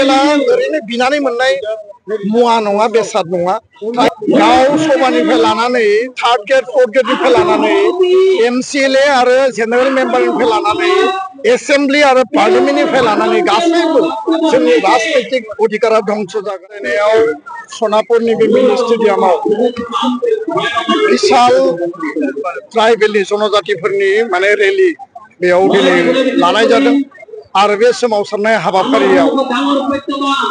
ट्राइबेला ओरैनो बिनानै मोननाय मुवा नङा, बेसाद नङा। गाव सभानिफ्राय लानानै थार्ड ग्रेड फोर्थ ग्रेडनिफ्राय लानानै MCLA आरो जेनेरेल मेम्बारनिफ्राय लानानै एसेम्बलि आरो पार्लियामेन्टनिफ्राय लानानै गासैबो जोंनि राजनैतिक अधिकारा ध्वंस जानायाव सनापुरनि बे मिनि स्टेडियामाव विशाल ट्राइबेलनि जनजातिफोरनि माने रेलि बेयाव दिनै लानाय जादों। आरो बे सोमावसारनाय हाबाफारियाव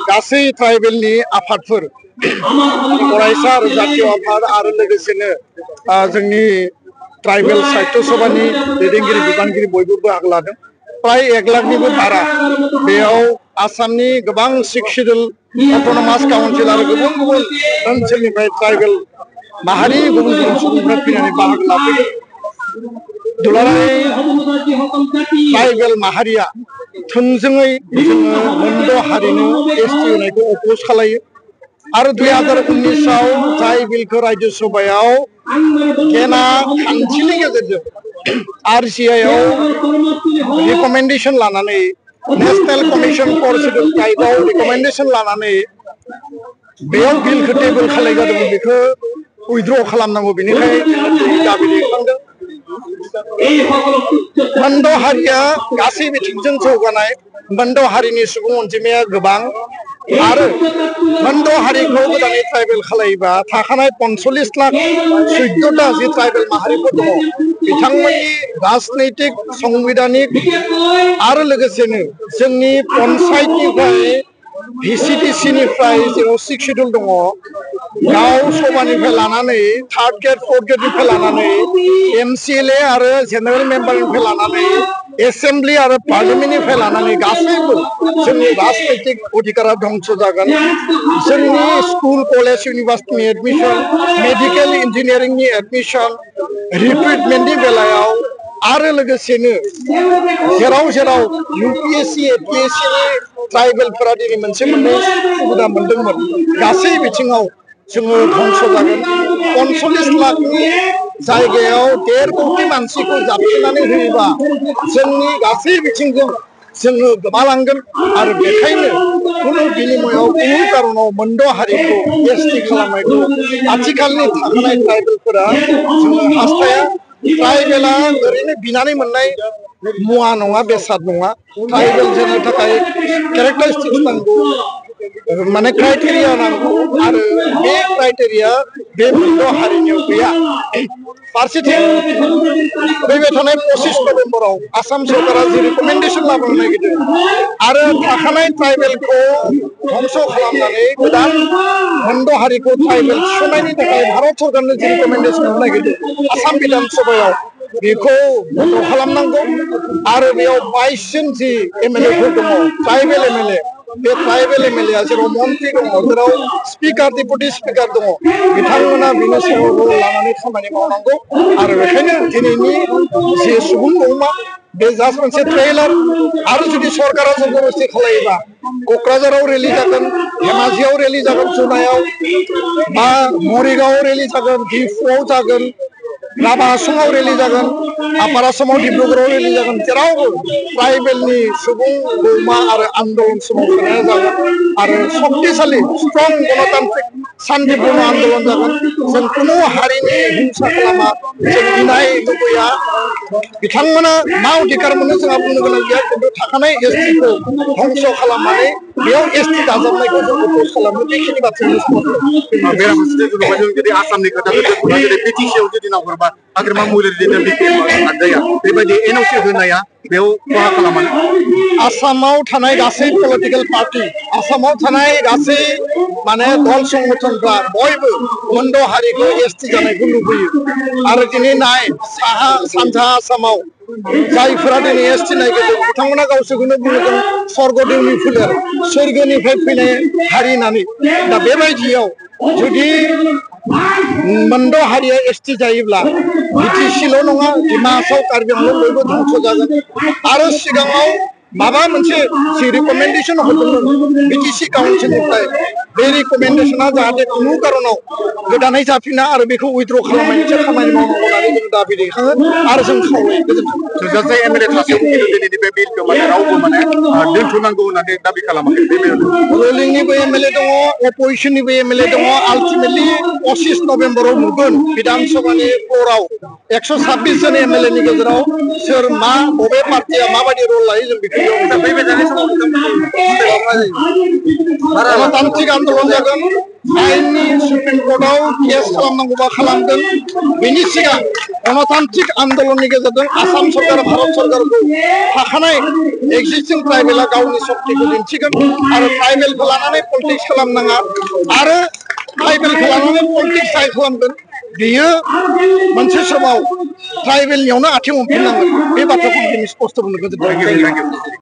गासै ट्राइबेलनि आफादफोर, फरायसा आरो जातीय आफाद आरो लोगोसेनो जोंनि ट्राइबेल साहित्य सभानि दैदेनगिरि बिबानगिरि बयबो बाहागो लादों। प्राय 1 लाखनिबो बारा बेयाव आसामनि गोबां 6 शिड्युल अट'नमास काउन्सिल आरो गुबुन गुबुन ओनसोलनिफ्राय ट्राइबेल माहारि गुबुन गुबुन सुबुंफोरा फैनानै बाहागो लाफैदों। दुलाराय ट्राइबेल माहारिया थोंजोङै जोङो मोनद' हारिनो ST होनायखौ अपोज खालायो आरो 2019आव जाय बिलखौ राज्य सभायाव गेना खान्थिनि गेजेरजों RCIआव रिकमेन्डेसन लानानै नेशनेल कमिसन फर शिड्युल ट्राइबआव रिकमेन्डेसन लानानै बेयाव बिलखौ टेबोल खालामनाय जादोंमोन, बेखौ उइथड्र खालामनांगौ, बेनिखायनो दाबि दैखांदों। मोनद' हारिया गासै बिथिंजों जौगानाय, मोनद' हारिनि सुबुं अनजिमाया गोबां आरो मोनद' हारिखौ गोदानै ट्राइबेल खालायोबा थाखानाय 45 लाख 14टा जि ट्राइबेल माहारिफोर दङ बिथांमोननि राजनैतिक संबिधानिक आरो लोगोसेनो जोंनि पन्सायतनिफ्राय VCDCनिफ्राय जेराव 6 शिड्युल दङ, गाव सभानिफ्राय लानानै थार्ड ग्रेड फोर्थ ग्रेडनिफ्राय लानानै MCLA आरो जेनेरेल मेम्बारनिफ्राय लानानै एसेम्बलि आरो पार्लियामेन्टनिफ्राय लानानै गासैबो जोंनि राजनैतिक अधिकारा ध्वंस जागोन। जोंनि स्कुल कलेज इउनिभार्सिटिनि एडमिसन, मेडिकेल इन्जिनियारिंनि एडमिसन, रिक्रुटमेन्टनि बेलायाव आरो लोगोसेनो जेराव जेराव UPSC APSCनि ट्राइबेलफोरा दिनै मोनसे मोननै सुबिदा मोनदोंमोन, गासै बिथिङाव जोङो ध्वंस जागोन। 45 लाखनि जायगायाव 1.5 कोटि मानसिखौ जाबसिननानै होयोबा जोंनि गासै बिथिंजों जोङो गोमालांगोन आरो बेखायनो कुनु बिनिमयाव कुनु कारनाव मोनद' हारिखौ ST खालामनायखौ आथिखालनि थाखानाय ट्राइबेलफोरा जोङो हास्थाया। ट्राइबेला ओरैनो बिनानै मोननाय मुवा नङा, बेसाद नङा। ट्राइबेल जानो थाखाय केरेक्टारिस्टिक्स नांगौ, माने क्राइटेरिया नांगौ आरो बे क्राइटेरिया बे मोनद' हारिनियाव गैया। फारसेथिं फैबाय थानाय 25 नभेम्बराव आसाम सरकारा जि रिकमेन्डेसन लाबोनो नागिरदों आरो थाखानाय ट्राइबेलखौ ध्वंस खालामनानै गोदान मोनद' हारिखौ ट्राइबेल थिसननायनि थाखाय भारत सरकारनो जि रिकमेन्डेसन होनो नागिरदों आसाम बिधान सभायाव, बेखौ बन्द खालामनांगौ आरो बेयाव 22 जन जि MLA फोर दङ ट्राइबेल MLA, बे ट्राइबेल MLA जेराव मन्त्रि दङ, जेराव स्पिकार डेपुटि स्पिकार दङ, बिथांमोना बिनि सायाव लानानै खामानि मावनांगौ। आरो बेखायनो दिनैनि जि सुबुं अमा बे जास्ट मोनसे ट्रेलार। आरो जुदि सरकारा जबरदस्ति खालायोबा क'क्राझाराव रेलि जागोन, धेमाजियाव रेलि जागोन, जुनायाव बा मरिगावआव रेलि जागोन, डिफुआव जागोन, राभा आसामाव रेलि जागोन, आपार आसामाव डिब्रुगड़आव रेलि जागोन, जेरावबो ट्राइबेलनि सुबुं अमा आरो आन्दलन सोमावसारनाया जागोन आरो शक्तिशाली स्ट्रं गणतान्त्रिक शान्तिपूर्ण आन्दलन जागोन। जों कुनु हारिनि हिंसा खालामा, जों इनाय लुबैया, बिथांमोना मा अधिकार मोनो जोंहा बुंनो गोनां गैया, खिन्थु थाखानाय STखौ ध्वंस खालामनानै बेयाव ST दाजाबनायखौ जों अपोज खालामो। बेखिनि बाथ्राखौनो बेराफारसेथिं जुदि आसामनि खोथाखौ दोनथ'ना जुदि BTC आव जुदि नाहरबा हाग्रामा महिलारि आनजाया बेबायदि NOC होनाया बेयाव खहा खालामा। आसामाव थानाय गासै पलिटिकेल पार्टी, आसामाव थानाय गासै माने दल संगठनफ्रा बयबो मोनद' हारिखौ ST जानायखौ लुबैयो आरो दिनै नाय साहा सानजा आसामाव जायफोरा दिनै ST नागिरदों बिथांमोना गावसोरखौनो बुंदों स्वर्गदेवनि फोलेर, सोरगोनिफ्राय फैनाय हारि होननानै। दा बेबायदियाव जुदि मोनद' हारिया ST जायोब्ला BTCल' नङा, डिमा हासाव कार्बि आंलं बयबो ध्वंस जागोन। आरो सिगाङाव माबा मोनसे जि रिकमेन्डेसन हरदोंमोन BTC काउन्सिलनिफ्राय, बे रिकमेन्डेसना जाहाथे कुनु कारनाव गोदानै जाफिना आरो बेखौ उइथड्र खालामनायनि खामानि मावनांगौ होननानै जों दाबि दैखाङो आरो जों खावलायो। गोजोन्थों। थोजासे एमएलए थासेयावबो खिन्थु दिनैनि बे बिलखौ माने रावबो माने दोनथ'नांगौ होननानै दाबि खालामाखै बे बेलायाव रुलिंनिबो एमएलए दङ अपोजिशननिबो एमएलए दङ आल्टिमेटलि 25 नभेम्बराव नुगोन बिधानसभानि फ्ल'राव 126 जन एमएलए नि गेजेराव सोर मा बबे पार्टिया माबायदि रल लायो जों बेखौ गणतान्त्रिक आन्दोलन जागोन आइननि सुप्रिम कर्टआव केस खालामनांगौबा खालामगोन बेनि सिगां गणतान्त्रिक आन्दोलननि गेजेरजों आसाम सरकार भारत सरकारखौ थाखानाय एक्जिस्टिं ट्राइबेला गावनि शक्तिखौ दिन्थिगोन आरो ट्राइबेलखौ लानानै पलिटिक्स खालामनाङा आरो ट्राइबेलखौ लानानै पलिटिक्स जाय खालामगोन बेयो मोनसे समाव ट्राइबेलनियावनो आथिं हमफिननांगोन बे बाथ्राखौ दिनै स्पष्ट बुंनो गोजोननाय